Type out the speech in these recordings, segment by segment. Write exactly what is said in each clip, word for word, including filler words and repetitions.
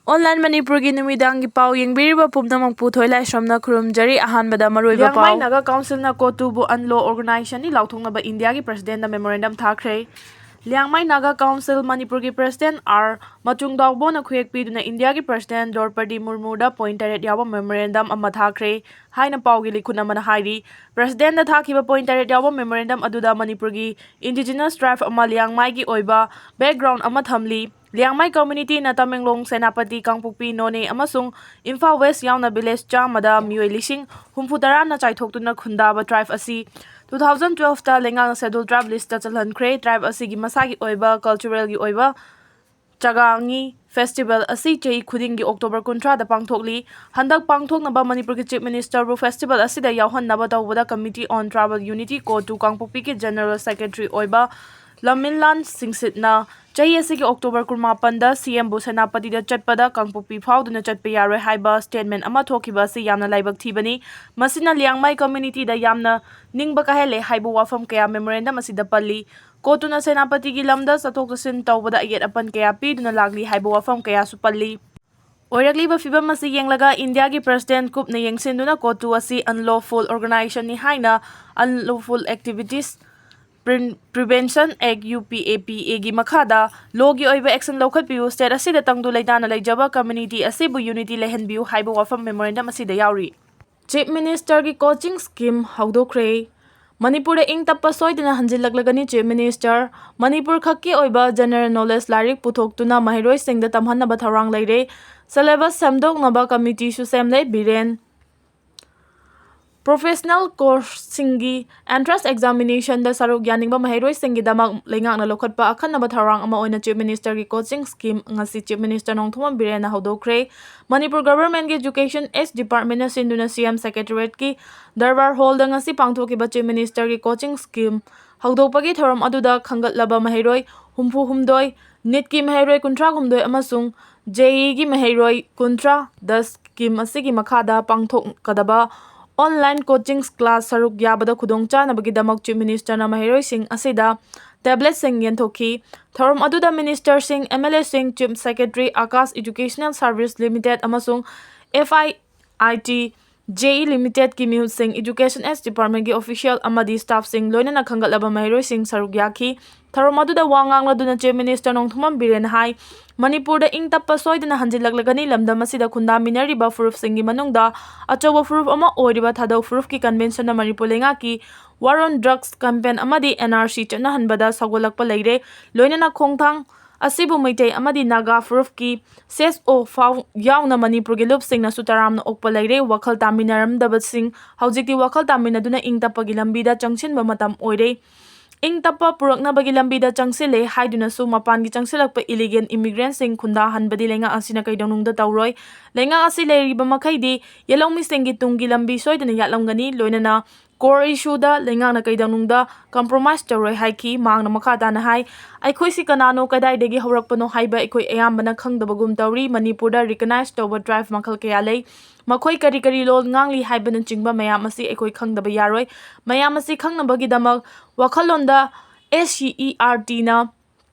Online ꯃꯅꯤꯄꯨꯔꯒꯤ ꯅꯨꯃꯤꯗꯥꯡꯒꯤ ꯄꯥꯎ ꯌꯦꯡꯕꯤꯔꯤꯕ ꯄꯨꯝꯅꯃꯛꯄꯨ ꯊꯣꯏꯂꯥꯏꯁ꯭ꯔꯝꯅ ꯈꯨꯔꯨꯝꯖꯔꯤ꯫ ꯑꯍꯥꯟꯕꯗ ꯃꯔꯨꯑꯣꯏꯕ ꯄꯥꯎ꯫ ꯂꯤꯌꯥꯡꯃꯥꯏ ꯅꯥꯒꯥ ꯀꯥꯎꯟꯁꯤꯜꯅ ꯀꯣꯇꯨꯕꯨ unlaw organizationꯅꯤ ꯂꯥꯎꯊꯣꯛꯅꯕ ꯏꯟꯗꯤꯌꯥꯒꯤ ꯄ꯭ꯔꯁꯤꯗꯦꯟꯗ memorandum ꯊꯥꯈ꯭ꯔꯦ꯫ ꯂꯤꯌꯥꯡꯃꯥꯏ ꯅꯥꯒꯥ ꯀꯥꯎꯟꯁꯤꯜ ꯃꯅꯤꯄꯨꯔꯒꯤ ꯄ꯭ꯔꯁꯤꯗꯦꯟ ꯑꯥꯔ ꯃꯆꯨꯡꯗꯥꯎꯕꯣꯅ ꯈꯨꯌꯦꯛ ꯄꯤꯗꯨꯅ ꯏꯟꯗꯤꯌꯥꯒꯤ ꯄ꯭ꯔꯁꯤꯗꯦꯟ ꯗ꯭ꯔꯧꯄꯗꯤ ꯃꯨꯔꯃꯨꯗ point ꯇꯔꯦꯠ ꯌꯥꯎꯕ memorandum ꯑꯃ ꯊꯥꯈ꯭ꯔꯦ ꯍꯥꯏꯅ ꯄꯥꯎꯒꯤ ꯂꯤꯈꯨꯠ ꯑꯃꯅ ꯍꯥꯏꯔꯤ꯫ ꯄ꯭ꯔꯁꯤꯗꯦꯟꯗ ꯊꯥꯈꯤꯕ point ꯇꯔꯦꯠ ꯌꯥꯎꯕ memorandum ꯑꯗꯨꯗ ꯃꯅꯤꯄꯨꯔꯒꯤ indigenous tribe ꯑꯃ ꯂꯤꯌꯥꯡꯃꯥꯏꯒꯤ ꯑꯣꯏꯕ background ꯑꯃ ꯊꯝꯂꯤ꯫ ꯂꯤꯌꯥꯡꯃꯥꯏ communityꯅ ꯇꯃꯦꯡꯂꯣꯡ ꯁꯦꯅꯥꯄꯇꯤ, ꯀꯥꯡꯄꯣꯛꯄꯤ, ꯅꯣꯅꯦ ꯑꯃꯁꯨꯡ ꯏꯝꯐꯥꯜ West ꯌꯥꯎꯅ village ꯆꯥꯝꯃꯗ ꯃꯤꯑꯣꯏ ꯂꯤꯁꯤꯡ ꯍꯨꯝꯐꯨ ꯇꯔꯥꯅ ꯆꯥꯏꯊꯣꯛꯇꯨꯅ ꯈꯨꯟꯗꯥꯕ tribe ꯑꯁꯤ two thousand twelveꯇ ꯂꯩꯉꯥꯛꯅ scheduled tribe listꯇ ꯆꯜꯍꯟꯈ꯭ꯔꯦ꯫ Tribe ꯑꯁꯤꯒꯤ ꯃꯁꯥꯒꯤ ꯑꯣꯏꯕ culturalꯒꯤ ꯑꯣꯏꯕ ꯆꯥꯒꯥꯡꯉꯤ festival ꯑꯁꯤ ꯆꯍꯤ ꯈꯨꯗꯤꯡꯒꯤ October ꯀꯨꯟꯊ꯭ꯔꯥꯗ ꯄꯥꯡꯊꯣꯛꯂꯤ꯫ ꯍꯟꯗꯛ ꯄꯥꯡꯊꯣꯛꯅꯕ ꯃꯅꯤꯄꯨꯔꯒꯤ Chief Ministerꯕꯨ festival ꯑꯁꯤꯗ ꯌꯥꯎꯍꯟꯅꯕ ꯇꯧꯕꯗ Committee on Tribal Unity ꯀꯣꯇꯨ ꯀꯥꯡꯄꯣꯛꯄꯤꯒꯤ General Secretary ꯑꯣꯏꯕ ꯂꯝꯃꯤꯟꯂꯥꯟ ꯁꯤꯡꯁꯤꯠꯅ ꯆꯍꯤ ꯑꯁꯤꯒꯤ October ꯀꯨꯟꯃꯥꯄꯟꯗ CMꯕꯨ ꯁꯦꯅꯥꯄꯇꯤꯗ ꯆꯠꯄꯗ ꯀꯥꯡꯄꯣꯛꯄꯤ ꯐꯥꯎꯗꯨꯅ ꯆꯠꯄ ꯌꯥꯔꯣꯏ ꯍꯥꯏꯕ statement ꯑꯃ ꯊꯣꯛꯈꯤꯕ ꯑꯁꯤ ꯌꯥꯝꯅ ꯂꯥꯏꯕꯛ ꯊꯤꯕꯅꯤ꯫ ꯃꯁꯤꯅ ꯂꯤꯌꯥꯡꯃꯥꯏ communityꯗ ꯌꯥꯝꯅ ꯅꯤꯡꯕ ꯀꯥꯏꯍꯜꯂꯦ ꯍꯥꯏꯕ ꯋꯥꯐꯝ ꯀꯌꯥ memorandum ꯑꯁꯤꯗ ꯄꯜꯂꯤ꯫ ꯀꯣꯇꯨꯅ ꯁꯦꯅꯥꯄꯇꯤꯒꯤ ꯂꯝꯗ ꯆꯠꯊꯣꯛ ꯆꯠꯁꯤꯟ ꯇꯧꯕꯗ ꯑꯌꯦꯠ ꯑꯄꯟ ꯀꯌꯥ ꯄꯤꯗꯨꯅ ꯂꯥꯛꯂꯤ ꯍꯥꯏꯕ ꯋꯥꯐꯝ ꯀꯌꯥꯁꯨ ꯄꯜꯂꯤ꯫ ꯑꯣꯏꯔꯛꯂꯤꯕ ꯐꯤꯚꯝ ꯑꯁꯤ ꯌꯦꯡꯂꯒ ꯏꯟꯗꯤꯌꯥꯒꯤ ꯄ꯭ꯔꯁꯤꯗꯦꯟ ꯀꯨꯞꯅ ꯌꯦꯡꯁꯤꯟꯗꯨꯅ ꯀꯣꯇꯨ ꯑꯁꯤ unlawful organizationꯅꯤ ꯍꯥꯏꯅ Unlawful Activities Pre- Prevention Act, UPAPAꯒꯤ ꯃꯈꯥꯗ lawꯒꯤ ꯑꯣꯏꯕ action ꯂꯧꯈꯠꯄꯤꯌꯨ, state ꯑꯁꯤꯗ ꯇꯪꯗꯨ ꯂꯩꯇꯥꯅ ꯂꯩꯖꯕ community ꯑꯁꯤꯕꯨ unity ꯂꯩꯍꯟꯕꯤꯌꯨ ꯍꯥꯏꯕ ꯋꯥꯐꯝ memorandum ꯑꯁꯤꯗ ꯌꯥꯎꯔꯤ꯫ Chief Ministerꯒꯤ coaching scheme ꯍꯧꯗꯣꯛꯈ꯭ꯔꯦ꯫ ꯃꯅꯤꯄꯨꯔꯗ ꯏꯪ ꯇꯞꯄ ꯁꯣꯏꯗꯅ ꯍꯟꯖꯤꯜꯂꯛꯂꯒꯅꯤ꯫ Chief Minister ꯃꯅꯤꯄꯨꯔ ꯈꯛꯀꯤ ꯑꯣꯏꯕ general knowledge ꯂꯥꯏꯔꯤꯛ ꯄꯨꯊꯣꯛꯇꯨꯅ ꯃꯍꯩꯔꯣꯏꯁꯤꯡꯗ ꯇꯝꯍꯟꯅꯕ ꯊꯧꯔꯥꯡ ꯂꯩꯔꯦ꯫ Syllabus ꯁꯦꯝꯗꯣꯛꯅꯕ committeeꯁꯨ ꯁꯦꯝꯂꯦ꯫ ꯕꯤꯔꯦꯟ Professional courseꯁꯤꯡꯒꯤ entrance examinationꯗ ꯁꯔꯨꯛ ꯌꯥꯅꯤꯡꯕ ꯃꯍꯩꯔꯣꯏꯁꯤꯡꯒꯤꯗꯃꯛ ꯂꯩꯉꯥꯛꯅ ꯂꯧꯈꯠꯄ ꯑꯈꯟꯅꯕ ꯊꯧꯔꯥꯡ ꯑꯃ ꯑꯣꯏꯅ Chief Ministerꯒꯤ coaching scheme ꯉꯁꯤ Chief Minister Nongthombam ꯕꯤꯔꯦꯟꯅ ꯍꯧꯗꯣꯛꯈ꯭ꯔꯦ꯫ Manipur Governmentꯀꯤ Education H Departmentꯅ ꯁꯤꯟꯗꯨꯅ CM Secretariatꯀꯤ Darbar Hallꯗ ꯉꯁꯤ ꯄꯥꯡꯊꯣꯛꯈꯤꯕ Chief Ministerꯒꯤ coaching scheme ꯍꯧꯗꯣꯛꯄꯒꯤ ꯊꯧꯔꯝ ꯑꯗꯨꯗ ꯈꯟꯒꯠꯂꯕ ꯃꯍꯩꯔꯣꯏ ꯍꯨꯝꯐꯨ ꯍꯨꯝꯗꯣꯏ, NEETꯀꯤ ꯃꯍꯩꯔꯣꯏ ꯀꯨꯟꯊ꯭ꯔꯥ ꯍꯨꯝꯗꯣꯏ ꯑꯃꯁꯨꯡ JEEꯒꯤ ꯃꯍꯩꯔꯣꯏ ꯀꯨꯟꯊ꯭ꯔꯥ ꯗꯁ scheme ꯑꯁꯤꯒꯤ ꯃꯈꯥꯗ ꯄꯥꯡꯊꯣꯛꯀꯗꯕ online coaching class ꯁꯔꯨꯛ ꯌꯥꯕꯗ ꯈꯨꯗꯣꯡꯆꯥꯅꯕꯒꯤꯗꯃꯛ Chief Ministerꯅ ꯃꯍꯩꯔꯣꯏꯁꯤꯡ ꯑꯁꯤꯗ tabletꯁꯤꯡ ꯌꯦꯟꯊꯣꯛꯈꯤ꯫ ꯊꯧꯔꯝ ꯑꯗꯨꯗ ministerꯁꯤꯡ, MLAꯁꯤꯡ, Chief Secretary, Akash Educational Service Limited ꯑꯃꯁꯨꯡ FIIT JE Limitedꯀꯤ ꯃꯤꯍꯨꯠꯁꯤꯡ, Education and Departmentꯀꯤ official ꯑꯃꯗꯤ staffꯁꯤꯡ, ꯂꯣꯏꯅꯅ ꯈꯟꯒꯠꯂꯕ ꯃꯍꯩꯔꯣꯏꯁꯤꯡ ꯁꯔꯨꯛ ꯌꯥꯈꯤ꯫ ꯊꯧꯔꯝ ꯑꯗꯨꯗ ꯋꯥ ꯉꯥꯡꯂꯗꯨꯅ Chief Minister ꯅꯣꯡꯊꯣꯝꯕꯝ ꯕꯤꯔꯦꯟꯅ ꯍꯥꯏ, ꯃꯅꯤꯄꯨꯔꯗ ꯏꯪ ꯇꯞꯄ ꯁꯣꯏꯗꯅ ꯍꯟꯖꯤꯜꯂꯛꯂꯒꯅꯤ꯫ ꯂꯝꯗꯝ ꯑꯁꯤꯗ ꯈꯨꯟꯗꯥꯃꯤꯟꯅꯔꯤꯕ ꯐꯨꯔꯨꯞꯁꯤꯡꯒꯤ ꯃꯅꯨꯡꯗ ꯑꯆꯧꯕ ꯐꯨꯔꯨꯞ ꯑꯃ ꯑꯣꯏꯔꯤꯕ ꯊꯥꯗꯧ ꯐꯨꯔꯨꯞꯀꯤ conventionꯅ ꯃꯅꯤꯄꯨꯔ ꯂꯩꯉꯥꯛꯀꯤ War on Drugs campaign ꯑꯃꯗꯤ NRC ꯆꯠꯅꯍꯟꯕꯗ ꯁꯧꯒꯠꯂꯛꯄ ꯂꯩꯔꯦ꯫ ꯂꯣꯏꯅꯅ ꯈꯣꯡꯊꯥꯡ ꯑꯁꯤꯕꯨ ꯃꯩꯇꯩ ꯑꯃꯗꯤ ꯅꯥꯒꯥ ꯐꯨꯔꯨꯞꯀꯤ SoO ꯐꯥꯎ ꯌꯥꯎꯅ ꯃꯅꯤꯄꯨꯔꯒꯤ ꯂꯨꯞꯁꯤꯡꯅꯁꯨ ꯇꯔꯥꯝꯅ ꯑꯣꯛꯄ ꯂꯩꯔꯦ꯫ ꯋꯥꯈꯜ ꯇꯥꯃꯤꯟꯅꯔꯝꯗꯕꯁꯤꯡ ꯍꯧꯖꯤꯛꯇꯤ ꯋꯥꯈꯜ ꯇꯥꯃꯤꯟꯅꯗꯨꯅ ꯏꯪ ꯇꯞꯄꯒꯤ ꯂꯝꯕꯤꯗ ꯆꯪꯁꯤꯟꯕ ꯃꯇꯝ ꯑꯣꯏꯔꯦ꯫ ꯏꯪ ꯇꯞꯄ ꯄꯨꯔꯛꯅꯕꯒꯤ ꯂꯝꯕꯤꯗ ꯆꯪꯁꯤꯜꯂꯦ ꯍꯥꯏꯗꯨꯅꯁꯨ ꯃꯄꯥꯟꯒꯤ ꯆꯪꯁꯤꯜꯂꯛꯄ illegal immigrantꯁꯤꯡ ꯈꯨꯟꯗꯥꯍꯟꯕꯗꯤ ꯂꯩꯉꯥꯛ ꯑꯁꯤꯅ ꯀꯩꯗꯧꯅꯨꯡꯗ ꯇꯧꯔꯣꯏ꯫ ꯂꯩꯉꯥꯛ ꯑꯁꯤ ꯂꯩꯔꯤꯕ ꯃꯈꯩꯗꯤ ꯌꯦꯜꯍꯧꯃꯤꯁꯤꯡꯒꯤ ꯇꯨꯡꯒꯤ ꯂꯝꯕꯤ ꯁꯣꯏꯗꯅ ꯌꯥꯠꯂꯝꯒꯅꯤ꯫ ꯂꯣꯏꯅꯅ core issueꯗ ꯂꯩꯉꯥꯛꯅ ꯀꯩꯗꯧꯅꯨꯡꯗ compromise ꯇꯧꯔꯣꯏ ꯍꯥꯏꯈꯤ꯫ ꯃꯍꯥꯛꯅ ꯃꯈꯥ ꯇꯥꯅ ꯍꯥꯏ, ꯑꯩꯈꯣꯏꯁꯤ ꯀꯅꯥꯅꯣ, ꯀꯗꯥꯏꯗꯒꯤ ꯍꯧꯔꯛꯄꯅꯣ ꯍꯥꯏꯕ ꯑꯩꯈꯣꯏ ꯑꯌꯥꯝꯕꯅ ꯈꯪꯗꯕꯒꯨꯝ ꯇꯧꯔꯤ꯫ ꯃꯅꯤꯄꯨꯔꯗ recognize ꯇꯧꯕ tribe ꯃꯈꯜ ꯀꯌꯥ ꯂꯩ꯫ ꯃꯈꯣꯏ ꯀꯔꯤ ꯀꯔꯤ ꯂꯣꯜ ꯉꯥꯡꯂꯤ ꯍꯥꯏꯕꯅꯆꯤꯡꯕ ꯃꯌꯥꯝ ꯑꯁꯤ ꯑꯩꯈꯣꯏ ꯈꯪꯗꯕ ꯌꯥꯔꯣꯏ꯫ ꯃꯌꯥꯝ ꯑꯁꯤ ꯈꯪꯅꯕꯒꯤꯗꯃꯛ ꯋꯥꯈꯜꯂꯣꯟꯗ SCERTꯅ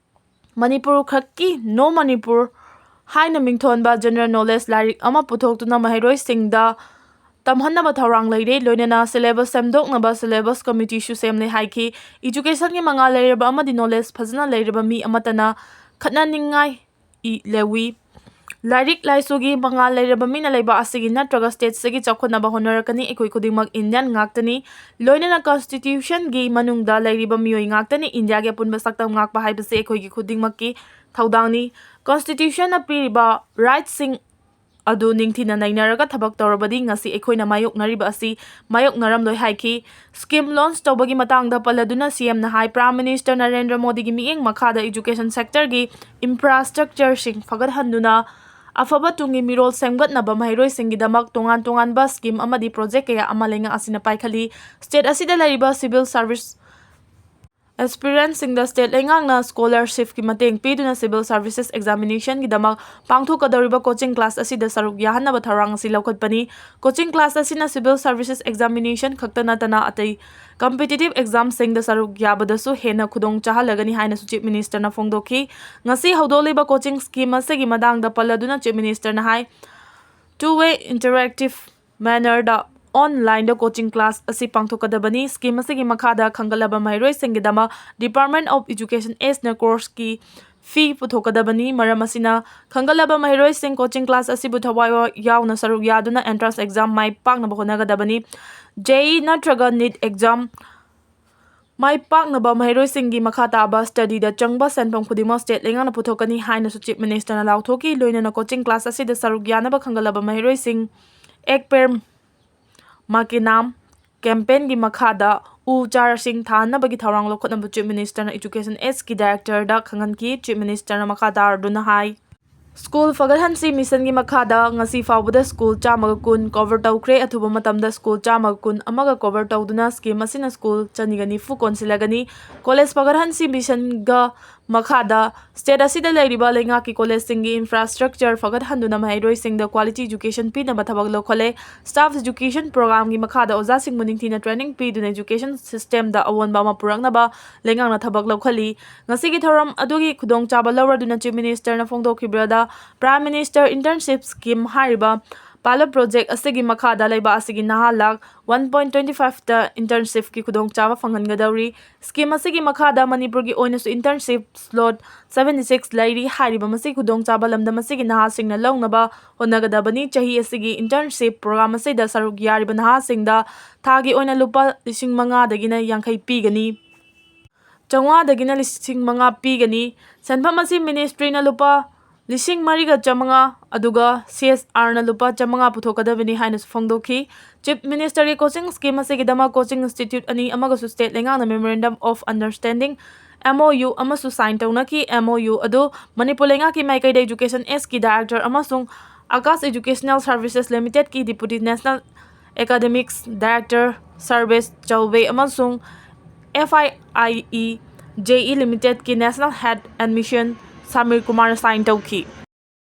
ꯃꯅꯤꯄꯨꯔ ꯈꯛꯀꯤ No Manipur ꯍꯥꯏꯅ ꯃꯤꯡꯊꯣꯟꯕ general knowledge ꯂꯥꯏꯔꯤꯛ ꯑꯃ ꯄꯨꯊꯣꯛꯇꯨꯅ ꯃꯍꯩꯔꯣꯏꯁꯤꯡꯗ ꯇꯝꯍꯟꯅꯕ ꯊꯧꯔꯥꯡ ꯂꯩꯔꯦ꯫ ꯂꯣꯏꯅꯅ syllabus ꯁꯦꯝꯗꯣꯛꯅꯕ syllabus committeeꯁꯨ ꯁꯦꯝꯂꯦ ꯍꯥꯏꯈꯤ꯫ Educationꯒꯤ ꯃꯉꯥꯜ ꯂꯩꯔꯕ ꯑꯃꯗꯤ knowledge ꯐꯖꯅ ꯂꯩꯔꯕ ꯃꯤ ꯑꯃꯠꯇꯅ ꯈꯠꯅꯅꯤꯡꯉꯥꯏ ꯏ-, ꯂꯩꯋꯤ꯫ ꯂꯥꯏꯔꯤꯛ ꯂꯥꯏꯁꯨꯒꯤ ꯃꯉꯥꯜ ꯂꯩꯔꯕ ꯃꯤꯅ ꯂꯩꯕꯥꯛ ꯑꯁꯤꯒꯤ ꯅꯠꯇ꯭ꯔꯒ stateꯁꯤꯒꯤ ꯆꯥꯎꯈꯠꯅꯕ ꯍꯣꯠꯅꯔꯛꯀꯅꯤ꯫ ꯑꯩꯈꯣꯏ ꯈꯨꯗꯤꯡꯃꯛ Indian ꯉꯥꯛꯇꯅꯤ꯫ ꯂꯣꯏꯅꯅ constitutionꯒꯤ ꯃꯅꯨꯡꯗ ꯂꯩꯔꯤꯕ ꯃꯤꯑꯣꯏ ꯉꯥꯛꯇꯅꯤ꯫ ꯏꯟꯗꯤꯌꯥꯒꯤ ꯑꯄꯨꯟꯕ ꯁꯛꯇꯝ ꯉꯥꯛꯄ ꯍꯥꯏꯕꯁꯤ ꯑꯩꯈꯣꯏꯒꯤ ꯈꯨꯗꯤꯡꯃꯛꯀꯤ ꯊꯧꯗꯥꯡꯅꯤ꯫ Constitutionꯅ ꯄꯤꯔꯤꯕ rightꯁꯤꯡ ꯑꯗꯨ ꯅꯤꯡꯊꯤꯅ ꯅꯩꯅꯔꯒ ꯊꯕꯛ ꯇꯧꯔꯕꯗꯤ ꯉꯁꯤ ꯑꯩꯈꯣꯏꯅ ꯃꯥꯌꯣꯛꯅꯔꯤꯕ ꯑꯁꯤ ꯃꯥꯌꯣꯛꯅꯔꯝꯂꯣꯏ ꯍꯥꯏꯈꯤ꯫ Scheme launch ꯇꯧꯕꯒꯤ ꯃꯇꯥꯡꯗ ꯄꯜꯂꯗꯨꯅ CMꯅ ꯍꯥꯏ, Prime Minister ꯅꯔꯦꯟꯗ꯭ꯔ ꯃꯣꯗꯤꯒꯤ ꯃꯤꯠꯌꯦꯡ ꯃꯈꯥꯗ education sectorꯒꯤ infrastructureꯁꯤꯡ ꯐꯒꯠꯍꯟꯗꯨꯅ ꯑꯐꯕ ꯇꯨꯡꯒꯤ ꯃꯤꯔꯣꯜ ꯁꯦꯝꯒꯠꯅꯕ ꯃꯍꯩꯔꯣꯏꯁꯤꯡꯒꯤꯗꯃꯛ ꯇꯣꯉꯥꯟ ꯇꯣꯉꯥꯟꯕ scheme ꯑꯃꯗꯤ project ꯀꯌꯥ ꯑꯃ ꯂꯩꯉꯥꯛ ꯑꯁꯤꯅ ꯄꯥꯏꯈꯠꯂꯤ꯫ State ꯑꯁꯤꯗ ꯂꯩꯔꯤꯕ civil service ꯑꯦꯁꯄꯤꯔꯦꯟꯁꯤꯡꯗ ꯁ꯭ꯇꯦꯠ ꯂꯩꯉꯥꯛꯅ ꯁ꯭ꯀꯣꯂꯔꯁꯤꯞꯀꯤ ꯃꯇꯦꯡ ꯄꯤꯗꯨꯅ ꯁꯤꯚꯤꯜ ꯁꯥꯔꯚꯤꯁꯦꯁ ꯑꯦꯛꯖꯥꯃꯤꯅꯦꯁꯟꯒꯤꯗꯃꯛ ꯄꯥꯡꯊꯣꯛꯀꯗꯧꯔꯤꯕ ꯀꯣꯆꯤꯡ ꯀ꯭ꯂꯥꯁ ꯑꯁꯤꯗ ꯁꯔꯨꯛ ꯌꯥꯍꯟꯅꯕ ꯊꯧꯔꯥꯡ ꯑꯁꯤ ꯂꯧꯈꯠꯄꯅꯤ꯫ ꯀꯣꯆꯤꯡ ꯀ꯭ꯂꯥꯁ ꯑꯁꯤꯅ ꯁꯤꯚꯤꯜ ꯁꯥꯔꯚꯤꯁꯦꯁ ꯑꯦꯛꯖꯥꯃꯤꯅꯦꯁꯟ ꯈꯛꯇ ꯅꯠꯇꯅ ꯑꯇꯩ ꯀꯝꯄꯤꯇꯤꯇꯤꯚ ꯑꯦꯛꯖꯥꯝꯁꯤꯡꯗ ꯁꯔꯨꯛ ꯌꯥꯕꯗꯁꯨ ꯍꯦꯟꯅ ꯈꯨꯗꯣꯡ ꯆꯥꯍꯜꯂꯒꯅꯤ ꯍꯥꯏꯅꯁꯨ ꯆꯤꯐ ꯃꯤꯅꯤꯁꯇꯔꯅ ꯐꯣꯡꯗꯣꯛꯈꯤ꯫ ꯉꯁꯤ ꯍꯧꯗꯣꯛꯂꯤꯕ ꯀꯣꯆꯤꯡ ꯁ꯭ꯀꯤꯝ ꯑꯁꯤꯒꯤ ꯃꯇꯥꯡꯗ ꯄꯜꯂꯗꯨꯅ ꯆꯤꯐ ꯃꯤꯅꯤꯁꯇꯔꯅ ꯍꯥꯏ, ꯇꯨ ꯋꯦ ꯏꯟꯇꯔꯦꯛꯇꯤꯚ ꯃꯦꯅꯔꯗ ꯑꯣꯟꯂꯥꯏꯟꯗ ꯀꯣꯆꯤꯡ ꯀ꯭ꯂꯥꯁ ꯑꯁꯤ ꯄꯥꯡꯊꯣꯛꯀꯗꯕꯅꯤ꯫ ꯁ꯭ꯀꯤꯝ ꯑꯁꯤꯒꯤ ꯃꯈꯥꯗ ꯈꯟꯒꯠꯂꯕ ꯃꯍꯩꯔꯣꯏꯁꯤꯡꯒꯤꯗꯃꯛ Department of Education ꯑꯦꯁꯅ ꯀꯣꯔꯁꯀꯤ ꯐꯤ ꯄꯨꯊꯣꯛꯀꯗꯕꯅꯤ꯫ ꯃꯔꯝ ꯑꯁꯤꯅ, ꯈꯟꯒꯠꯂꯕ ꯃꯍꯩꯔꯣꯏꯁꯤꯡ ꯀꯣꯆꯤꯡ ꯀ꯭ꯂꯥꯁ ꯑꯁꯤꯕꯨ ꯊꯋꯥꯏ ꯌꯥꯎꯅ ꯁꯔꯨꯛ ꯌꯥꯗꯨꯅ ꯑꯦꯟꯇ꯭ꯔꯥꯟꯁ ꯑꯦꯛꯖꯥꯝ ꯃꯥꯏ ꯄꯥꯛꯅꯕ ꯍꯣꯠꯅꯒꯗꯕꯅꯤ꯫ ꯖꯦꯏ ꯅꯠꯇ꯭ꯔꯒ ꯅꯤꯠ ꯑꯦꯛꯖꯥꯝ ꯃꯥꯏ ꯄꯥꯛꯅꯕ ꯃꯍꯩꯔꯣꯏꯁꯤꯡꯒꯤ ꯃꯈꯥ ꯇꯥꯕ ꯁ꯭ꯇꯗꯤꯗ ꯆꯪꯕ ꯁꯦꯟꯐꯝ ꯈꯨꯗꯤꯡꯃꯛ ꯁ꯭ꯇꯦꯠ ꯂꯩꯉꯥꯛꯅ ꯄꯨꯊꯣꯛꯀꯅꯤ ꯍꯥꯏꯅꯁꯨ ꯆꯤꯐ ꯃꯤꯅꯤꯁꯇꯔꯅ ꯂꯥꯎꯊꯣꯛꯈꯤ꯫ ꯂꯣꯏꯅꯅ ꯀꯣꯆꯤꯡ ꯀ꯭ꯂꯥꯁ ꯑꯁꯤꯗ ꯁꯔꯨꯛ ꯌꯥꯅꯕ ꯈꯟꯒꯠꯂꯕ ꯃꯍꯩꯔꯣꯏꯁꯤꯡ ꯑꯦꯛ ꯄꯦꯔ ꯃꯥꯀꯦ ꯅꯥꯝ ꯀꯦꯝꯄꯦꯟꯒꯤ ꯃꯈꯥꯗ ꯎ ꯆꯥꯔꯁꯤꯡ ꯊꯥꯍꯟꯅꯕꯒꯤ ꯊꯧꯔꯥꯡ ꯂꯧꯈꯠꯅꯕ ꯆꯤꯐ ꯃꯤꯅꯤꯁꯇꯔꯅ ꯏꯖꯨꯀꯦꯁꯟ ꯑꯦꯁꯀꯤ ꯗꯥꯏꯔꯦꯛꯇꯔꯗ ꯈꯪꯍꯟꯈꯤ꯫ ꯆꯤꯐ ꯃꯤꯅꯤꯁꯇꯔꯅ ꯃꯈꯥ ꯇꯥꯔꯗꯨꯅ ꯍꯥꯏ, ꯁ꯭ꯀꯨꯜ ꯐꯒꯠꯍꯟꯁꯤ ꯃꯤꯁꯟꯒꯤ ꯃꯈꯥꯗ ꯉꯁꯤ ꯐꯥꯎꯕꯗ ꯁ꯭ꯀꯨꯜ ꯆꯥꯝꯃꯒ ꯀꯨꯟ ꯀꯣꯚꯔ ꯇꯧꯈ꯭ꯔꯦ꯫ ꯑꯊꯨꯕ ꯃꯇꯝꯗ ꯁ꯭ꯀꯨꯜ ꯆꯥꯝꯃꯒ ꯀꯨꯟ ꯑꯃꯒ ꯀꯣꯚꯔ ꯇꯧꯗꯨꯅ ꯁ꯭ꯀꯤꯝ ꯑꯁꯤꯅ ꯁ꯭ꯀꯨꯜ ꯆꯅꯤꯒ ꯅꯤꯐꯨ ꯀꯣꯟꯁꯤꯜꯂꯒꯅꯤ꯫ ꯀꯣꯂꯦꯖ ꯐꯒꯠꯍꯟꯁꯤ ꯃꯤꯁꯟꯒ ꯃꯈꯥꯗ ꯁ꯭ꯇꯦꯠ ꯑꯁꯤꯗ ꯂꯩꯔꯤꯕ ꯂꯩꯉꯥꯛꯀꯤ ꯀꯣꯂꯦꯖꯁꯤꯡꯒꯤ ꯏꯟꯐ꯭ꯔꯥꯁ꯭ꯇ꯭ꯔꯛꯆꯔ ꯐꯒꯠꯍꯟꯗꯨꯅ ꯃꯍꯩꯔꯣꯏꯁꯤꯡꯗ ꯀ꯭ꯋꯥꯂꯤꯇꯤ ꯏꯖꯨꯀꯦꯁꯟ ꯄꯤꯅꯕ ꯊꯕꯛ ꯂꯧꯈꯠꯂꯦ꯫ ꯁ꯭ꯇꯥꯐ ꯏꯖꯨꯀꯦꯁꯟ ꯄ꯭ꯔꯣꯒ꯭ꯔꯥꯝꯒꯤ ꯃꯈꯥꯗ ꯑꯣꯖꯥꯁꯤꯡꯕꯨ ꯅꯤꯡꯊꯤꯅ ꯇ꯭ꯔꯦꯅꯤꯡ ꯄꯤꯗꯨꯅ ꯏꯖꯨꯀꯦꯁꯟ ꯁꯤꯁꯇꯦꯝꯗ ꯑꯑꯣꯟꯕ ꯑꯃ ꯄꯨꯔꯛꯅꯕ ꯂꯩꯉꯥꯛꯅ ꯊꯕꯛ ꯂꯧꯈꯠꯂꯤ꯫ ꯉꯁꯤꯒꯤ ꯊꯧꯔꯝ ꯑꯗꯨꯒꯤ ꯈꯨꯗꯣꯡꯆꯥꯕ ꯂꯧꯔꯗꯨꯅ ꯆꯤꯐ ꯃꯤꯅꯤꯁꯇꯔꯅ ꯐꯣꯡꯗꯣꯛꯈꯤꯕꯗ, ꯄ꯭ꯔꯥꯏꯝ ꯃꯤꯅꯤꯁꯇꯔ ꯏꯟꯇꯔꯟꯁꯤꯞ ꯁ꯭ꯀꯤꯝ ꯍꯥꯏꯔꯤꯕ ꯄꯥꯏꯂꯠ ꯄ꯭ꯔꯣꯖꯦꯛ ꯑꯁꯤꯒꯤ ꯃꯈꯥꯗ ꯂꯩꯕꯥꯛ ꯑꯁꯤꯒꯤ ꯅꯍꯥ ꯂꯥꯈ ꯋꯥꯟ ꯄꯣꯏꯟ ꯇ꯭ꯋꯦꯟꯇꯤ ꯐꯥꯏꯚꯇ ꯏꯟꯇꯔꯟꯁꯤꯞꯀꯤ ꯈꯨꯗꯣꯡꯆꯥꯕ ꯐꯪꯍꯟꯒꯗꯧꯔꯤ꯫ ꯁ꯭ꯀꯤꯝ ꯑꯁꯤꯒꯤ ꯃꯈꯥꯗ ꯃꯅꯤꯄꯨꯔꯒꯤ ꯑꯣꯏꯅꯁꯨ ꯏꯟꯇꯔꯟꯁꯤꯞ ꯁ꯭ꯂꯣꯠ ꯁꯚꯦꯟꯇꯤ ꯁꯤꯛꯁ ꯂꯩꯔꯤ꯫ ꯍꯥꯏꯔꯤꯕ ꯃꯁꯤꯒꯤ ꯈꯨꯗꯣꯡꯆꯥꯕ ꯂꯝꯗꯝ ꯑꯁꯤꯒꯤ ꯅꯍꯥꯁꯤꯡꯅ ꯂꯧꯅꯕ ꯍꯣꯠꯅꯒꯗꯕꯅꯤ꯫ ꯆꯍꯤ ꯑꯁꯤꯒꯤ ꯏꯟꯇꯔꯟꯁꯤꯞ ꯄ꯭ꯔꯣꯒ꯭ꯔꯥꯝ ꯑꯁꯤꯗ ꯁꯔꯨꯛ ꯌꯥꯔꯤꯕ ꯅꯍꯥꯁꯤꯡꯗ ꯊꯥꯒꯤ ꯑꯣꯏꯅ ꯂꯨꯄꯥ ꯂꯤꯁꯤꯡ ꯃꯉꯥꯗꯒꯤꯅ ꯌꯥꯡꯈꯩ ꯄꯤꯒꯅꯤ꯫ ꯆꯥꯝꯃꯉꯥꯗꯒꯤꯅ ꯂꯤꯁꯤꯡ ꯃꯉꯥ ꯄꯤꯒꯅꯤ꯫ ꯁꯦꯟꯐꯝ ꯑꯁꯤ ꯃꯤꯅꯤꯁꯇ꯭ꯔꯤꯅ ꯂꯨꯄꯥ ꯂꯤꯁꯤꯡ ꯃꯔꯤꯒ ꯆꯥꯝꯃꯉꯥ ꯑꯗꯨꯒ ꯁꯤ ꯑꯦꯁ ꯑꯥꯔꯅ ꯂꯨꯄꯥ ꯆꯥꯝꯃꯉꯥ ꯄꯨꯊꯣꯛꯀꯗꯕꯅꯤ ꯍꯥꯏꯅꯁꯨ ꯐꯣꯡꯗꯣꯛꯈꯤ꯫ ꯆꯤꯐ ꯃꯤꯅꯤꯁꯇꯔꯒꯤ ꯀꯣꯆꯤꯡ ꯁ꯭ꯀꯤꯝ ꯑꯁꯤꯒꯤꯗꯃꯛ ꯀꯣꯆꯤꯡ ꯏꯟꯁꯇꯤꯇ꯭ꯌꯨꯠ ꯑꯅꯤ ꯑꯃꯒꯁꯨ ꯁ꯭ꯇꯦꯠ ꯂꯩꯉꯥꯛꯅ memorandum of understanding, M O U, ꯑꯃꯁꯨ ꯁꯥꯏꯟ ꯇꯧꯅꯈꯤ꯫ ꯑꯦꯝ ꯑꯣ ꯌꯨ ꯑꯗꯨ ꯃꯅꯤꯄꯨꯔ ꯂꯩꯉꯥꯛꯀꯤ ꯃꯥꯏꯀꯩꯗ ꯏꯖꯨꯀꯦꯁꯟ ꯑꯦꯁꯀꯤ ꯗꯥꯏꯔꯦꯛꯇꯔ ꯑꯃꯁꯨꯡ Akash educational services ꯂꯤꯃꯤꯇꯦꯗꯀꯤ deputy national ꯑꯦꯀꯥꯗꯦꯃꯤꯛꯁ director ꯁꯔꯚꯦꯁ ꯆꯧꯕꯦ ꯑꯃꯁꯨꯡ F I I E J E Limitedꯀꯤ National Head and Mission Samir ꯀꯨꯃꯥꯔꯅ sign ꯇꯧꯈꯤ꯫